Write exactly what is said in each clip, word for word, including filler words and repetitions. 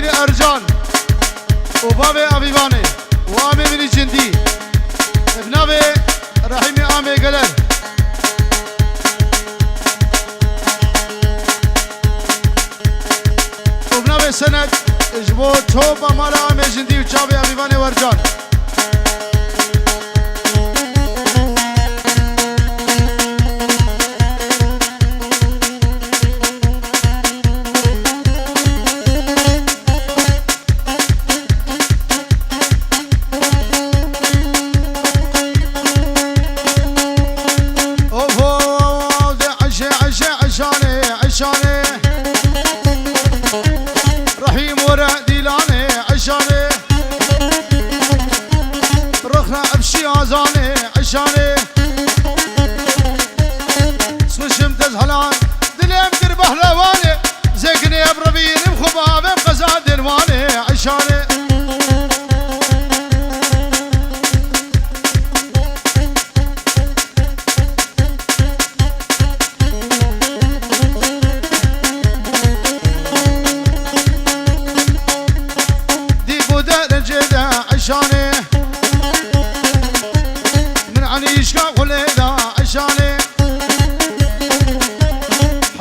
Ercan û bavê Avîvanê û amê min î cindî, bi navê Rehîmê Amê Geler û bi navê Senet ji bo topa mala amê cindî û çavê Avîvanê Wercan. Oho, de eşe, eşe, eşanê, eşanê. Rehîm were dîlanê, eşanê. Rexne ev şiyazanê, eşanê. Smişim tez helan, dilê em kir behlewanê. Zêkinê ev revînim xwe bavê qeza dênwanê, eşanê. Dî bo derecê de eşanê. Min enîşka xulê de eşanê.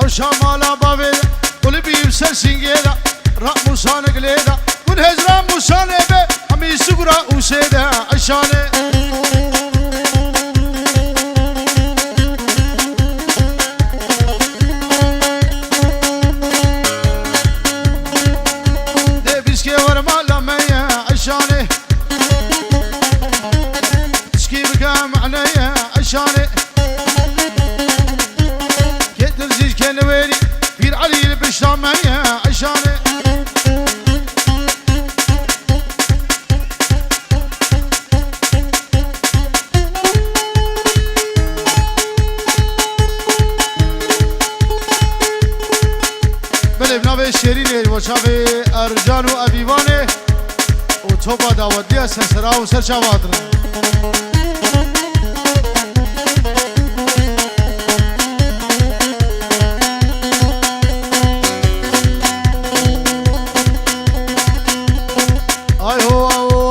Hewşa mala bavê de, qulibî ser singê de, ra Mûsanê gilê de, gun hezra Mûsanê be, hemî sugura ûsê de eşanê. Dê bîskê were mala me ye eşanê. Çikî bike maneye eşanê. Kêtir zî kê niwêrî, Pîr Elî li pişta me ye eşanê. Belê, bi navê Şêrînê, bo çavê Ercan û Evîvanê û topa dawetliya ser sera û ser çava hatine. Ay ho, ho.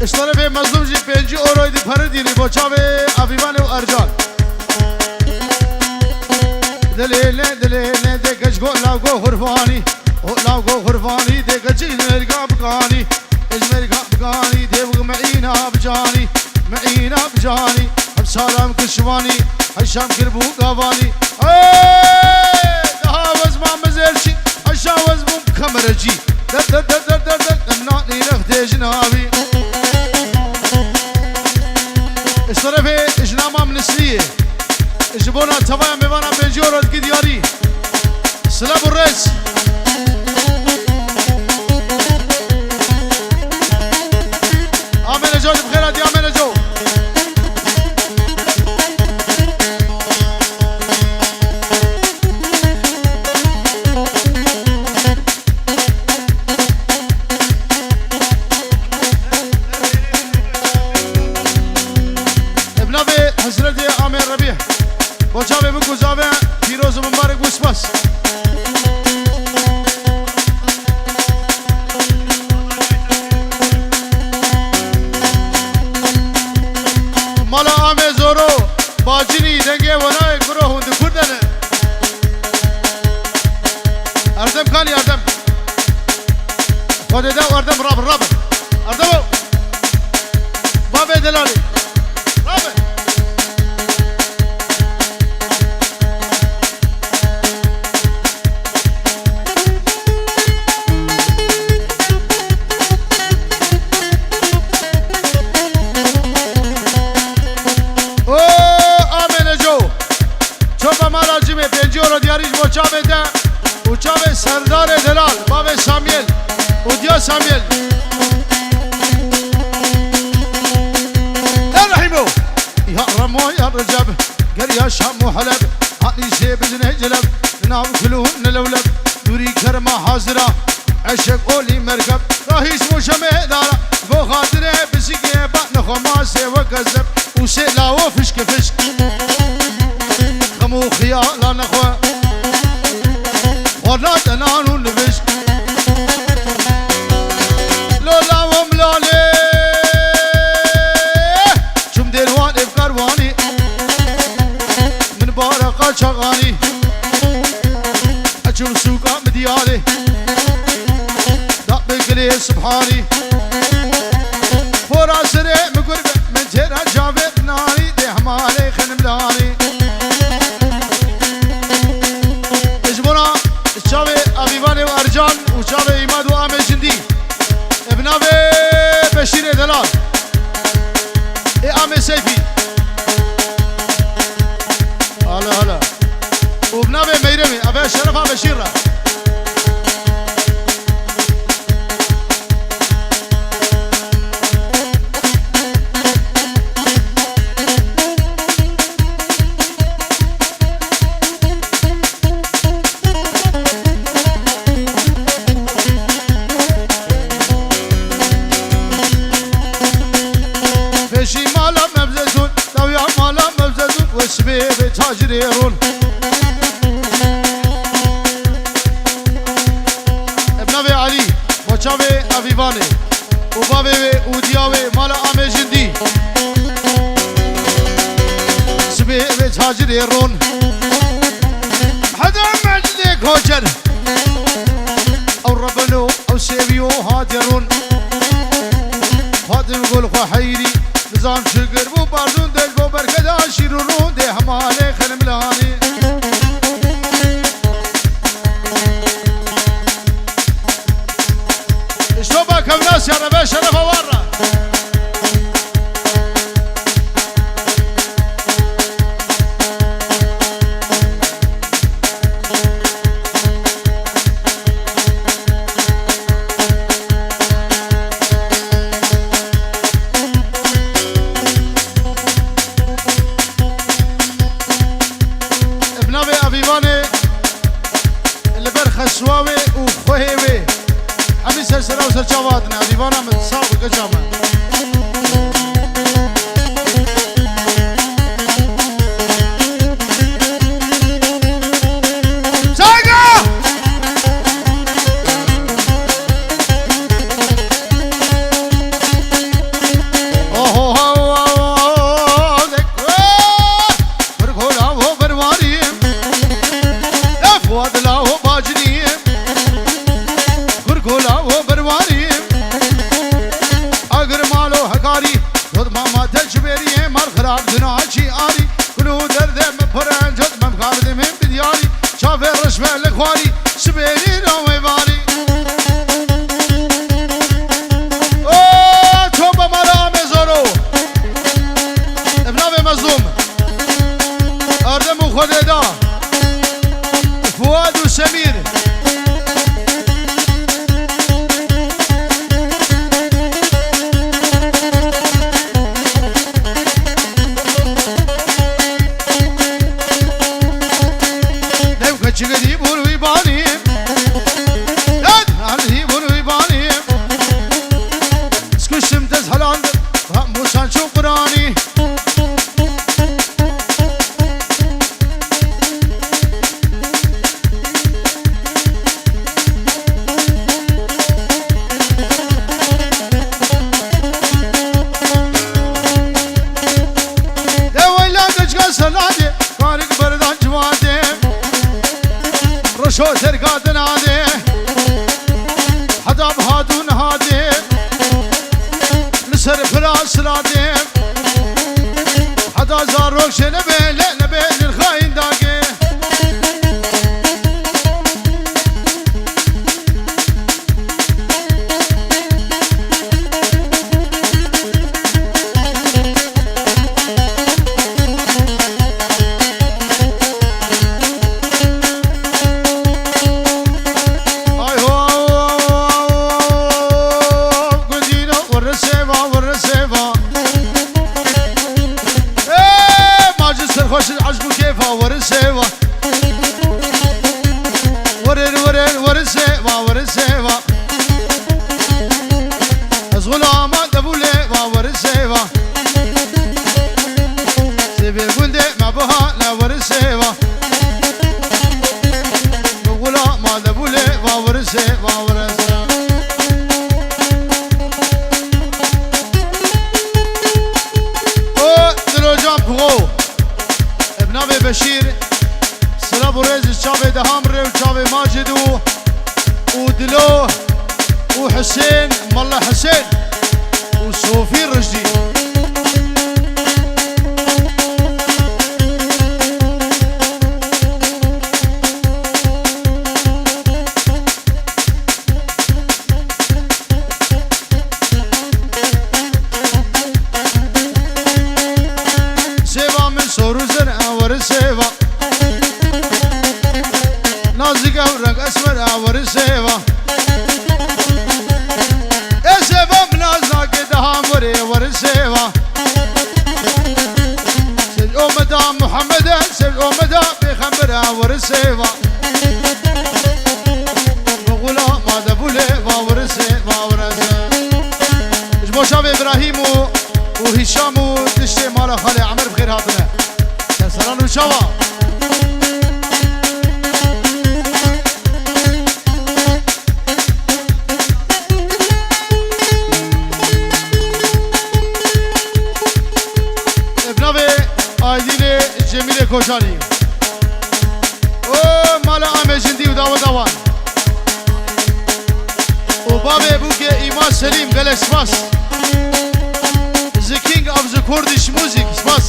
Ji terefê Mezlûm jî pêncî euroyê dî pere dînî bo çavê Evîvanê û Ercan. Dilê ne, dilê ne, dê keç go law go hurfanî. O law go hurfanî, dê keç ji mêrga bikanî. Ji mêrga bikanî, dê bû me îna bicanî. Me îna bicanî. Em salam kir şivanî, heşam kir bû gavanî. Ey! Daha wez ma mezerçî, heşa wez bûm kemerecî. Der, der, der, der, der, der, em nanî nextê ji navî. Ji terefê jina mam Nisriyê. Ji bona tevaya mêvana pêncî euro dikî diyarî. Silav û rêz. Amê Neco, tu bi xêr hatî, Amê Neco. Bi navê Hezretê Amê Rebîh. Bo çavê bû ku zave pîroz û mibarek bû, spas. Mala Amê Zoro, Bacinî, dengê welayê kuro hûn di kur de ne? Erdem kanî, Erdem. Xwedê de Erdem rabin, rabin. Erdemo. Bavê delalî. Rabin. O Amê Neco. Çopa mala cimê pêncî euro diyarî ji bo çavê te û çavê Serdarê Delal, bavê Samiyel û diya Samiyel. Ya Rehîmo! Ya Remo ya Receb, ger ya Şam û Heleb, hanî jê bizine celeb, nav kulûn lewleb, dûrî kerema hazira, eşek olî merkeb, rahîs muşemê dara, bo xatirê bisikê, ba nexwe masê we kezeb, û sê lawo fişke fişk. Xem Seyfî. Hala, hala. Û bi navê Meyremê, eve şerefa Beşîr re. Pêşî mala mevzezûn, dawiya mala mevzezûn, we sibê vê tacirê rûn. Bi navê Elî, bo çavê Evîvanê û bavê wê û diya wê mala Amê Jindî. Sibê vê tacirê rûn. Hede meclê koçer. Ew rebeno, ew sêwî û hatê rûn. Fatim gul xwe heyrî, nizam çi kir bû, bardûn dej bo berkeda şîr û rûn dê hemalê xenimlanî. Şoba kevnasya reve şerefa war ra. Bi navê Avîvanê li ber xeswa wê û xwehê wê. Hemî ser sera û ser çava hatine. Avîvana min, sax bi keça me. Saygı! Oho, ho, ho, ho, zekwe! Kurgola ho berwarî, e Fuad la ho bacnî. Kurgola ho berwarî, agir malo hekarî. Hod mama te çi berî, mar xirab dina çi arî. Kul û derdê me pir e, cot me kardê min bi diyarî. Çavê reş me li xwarî, sibêrî rawê varî. O, ço be mala me zoro. Ev navê mezlûm. Erdem û Xwedê da. Fuad û Semîr. Dev keçik dî bûr wî banî. Dad hal dî bûr wî banî. Skuştim tez heland. Ha Musa çû Qur'anî. De weyla keçika seladê, karik berdan ciwadê. Roşo terka dinadê. Heta bi hatûn hadê. Li ser pira siladê. Heta zarok şê nebe, le nebe, nirxayîn dagê. Ay ho, gundîno, wirrisê va, wirrisê va. Ê, ma ji serxweş ecb û kêfa wirrisê va. Wirir, wirir, wirrisê va, wirrisê va. Ez xulama devûlê va, wirrisê va. Sêvê gundê me biha le wirrisê va. Min xulama devûlê va, wirrisê va, wirrisê. O dilocan pixo. Bi navê Beşîr, silav û rêz ji çavê Dehamrê û çavê Macid û, û Dilo û Hisên, Mala Hisên û Sofî Rijdî. Sêva. Ê sêva min az nake daha werê wer sêva. Sej omeda Muhammede, sej omeda pêxembere wer sêva. Bi xula ma de bûle va wer sêva, wer sêva. Ji bo çavê Îbrahîm û, û Hîşam û tiştê mala xalê Emer bi xêr hatine. Ser seran û çawa. Bi navê Aydînê Cemîlê Koçanî. O mala Amê Cindî û daweta wan. Û bavê bûkê Îma Selîm, gelek spas. The King of the Kurdish Music, spas.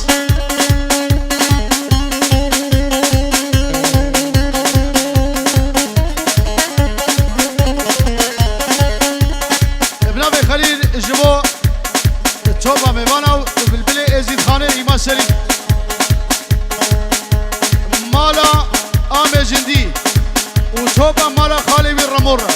Bi navê Xelîl ji bo topa mêvana û bilbilê Êzîdxanê Îma Serî. Mala Amê Cindî û topa mala xalê wî Remo re.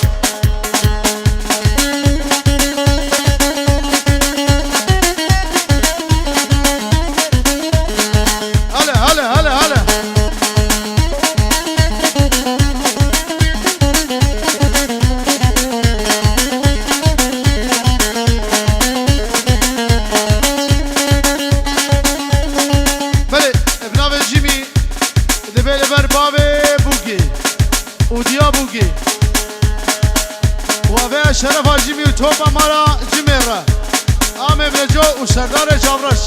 Hele, hele, hele, hele. Belê, bi navê Cîmî dibe li ber bavê Bûgê û diya Bûgê. Û eve şerefa Cîmî û topa mala Cîmê re. Amê Neco û Serdarê Çavreş.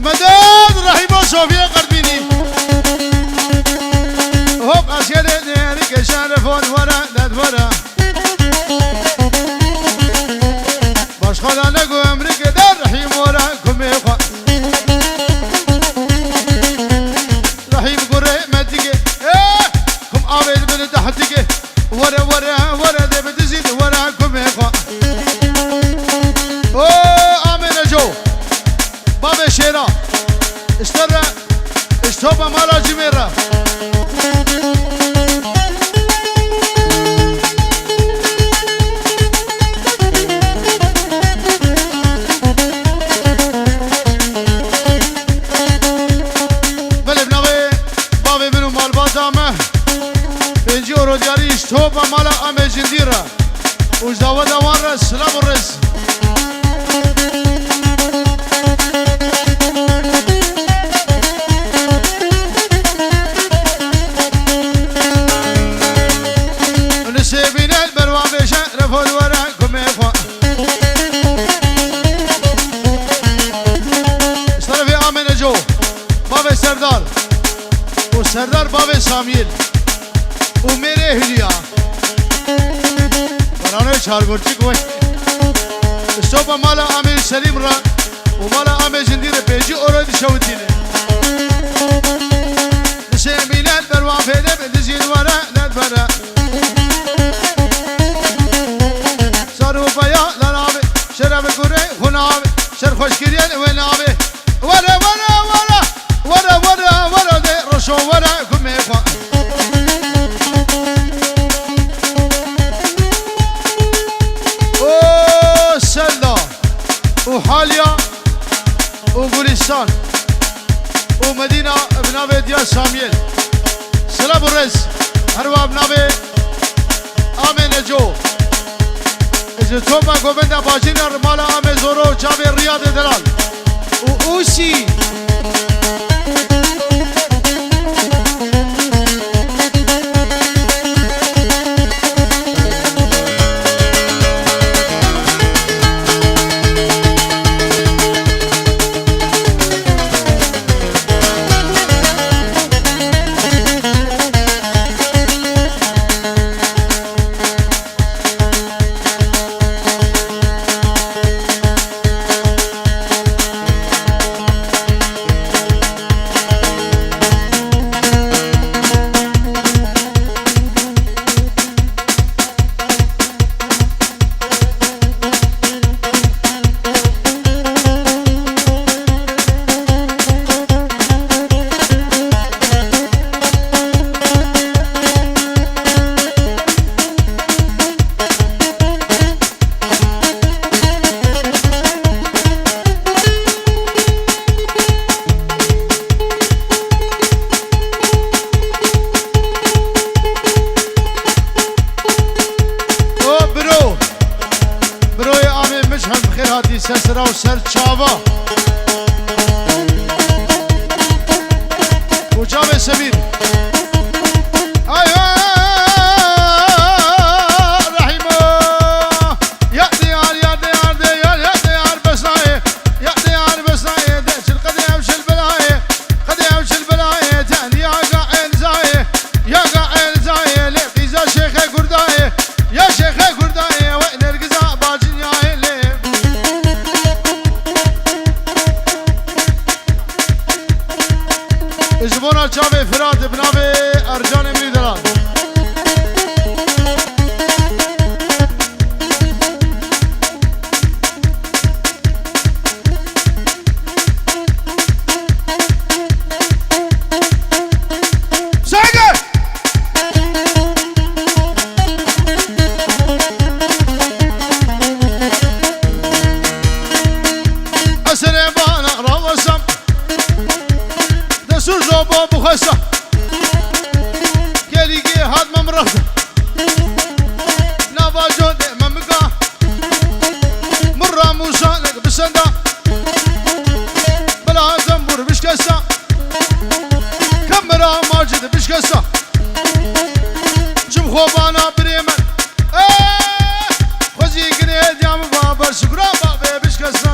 Medet Rehîma Sofiye Qerbînî. Hop, eskerê nêrî ke şerefon were, ded were. Başka da ne gumrike der Rehîm were kumê xwe. Rehîm gurê me dike, eh, kum avê li bin deh dike. Were, were, were, dê bi dizî were kumê xwe. O, Amê Neco, bavê şêra. Ji te re, ji topa mala Cimê re. Belê bi navê bavê min û malbata me. Pêncî oro diyarî ji topa mala Amê Cindî re. Û ji daweta wan re silav û rêz. Li sêbîne li ber wan bêje, refol were kumê xwe. Ji terefê Amê Neco, bavê Serdar û Serdar bavê Samîl û mêrê Hülya. Beranoyê Çargurçik wê. Stopa mala Amê Selîm re û mala Amê Cindî re pêncî oro dişewitîne. Dişê mînet berwan fêde bi dizî were, net were. Sar û beya lanabe, şeref gure xunabe, şer xweşkiriyên wê nabe. Were, were, were, were, were, were, de roşo were, gumê xwe. O Selda û Haliya û Gulistan û Medîna bi navê Diya Samiyel. Silav û rêz. Herwa bi navê Amê Neco. Topa govenda bacîna mala Amê Zoro û çavê Riyadê delal. Û Ûsî. O biro. Biroyê Amê Mij hem bi xêr hatî ser sira û ser çava. Û çavê Semîr. Ay, ay, Rehîmo. Ya diyar, ya diyar, diyar, ya diyar besnayê. Ya diyar besnayê, de çil qedê ev çil belayê. Qedê ev çil belayê, te niya ga elzayê. Ya ga elzayê, lê qîza şêxe kurdayê. Ya şêxe kurdayê, we nergiza bacin ya lê. Ji bona çavê Firat bi navê Ercanê min delan. Sege! Eserê bana rawesam. Destûr zobo bixwesa. Gelîgê hat me mirexde. Nava codê me mika. Mirra Mûsanek bisenda. Bila zembûr bişkesa. Kemera Macid bişkesa. Çim xwe bana birê me. Eh! Xwezî ginê diya min va ber şikura bavê bişkesa.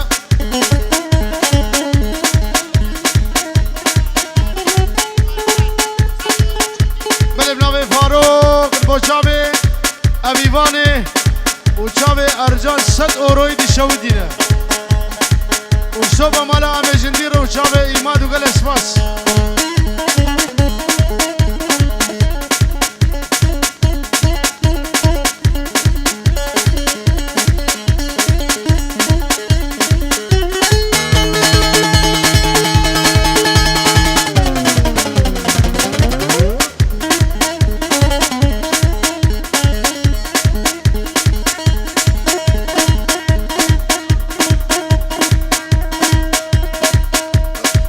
Belê bi navê Farok, bo çavê Evîvanê û çavê Ercan sed oroyî dişewidîne. Û soba mala Amê Jindî re û çavê Îmad û gelek spas.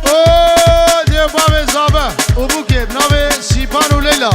O dê bavê Zabe û Bûkê bi navê Sîpan û Leyla.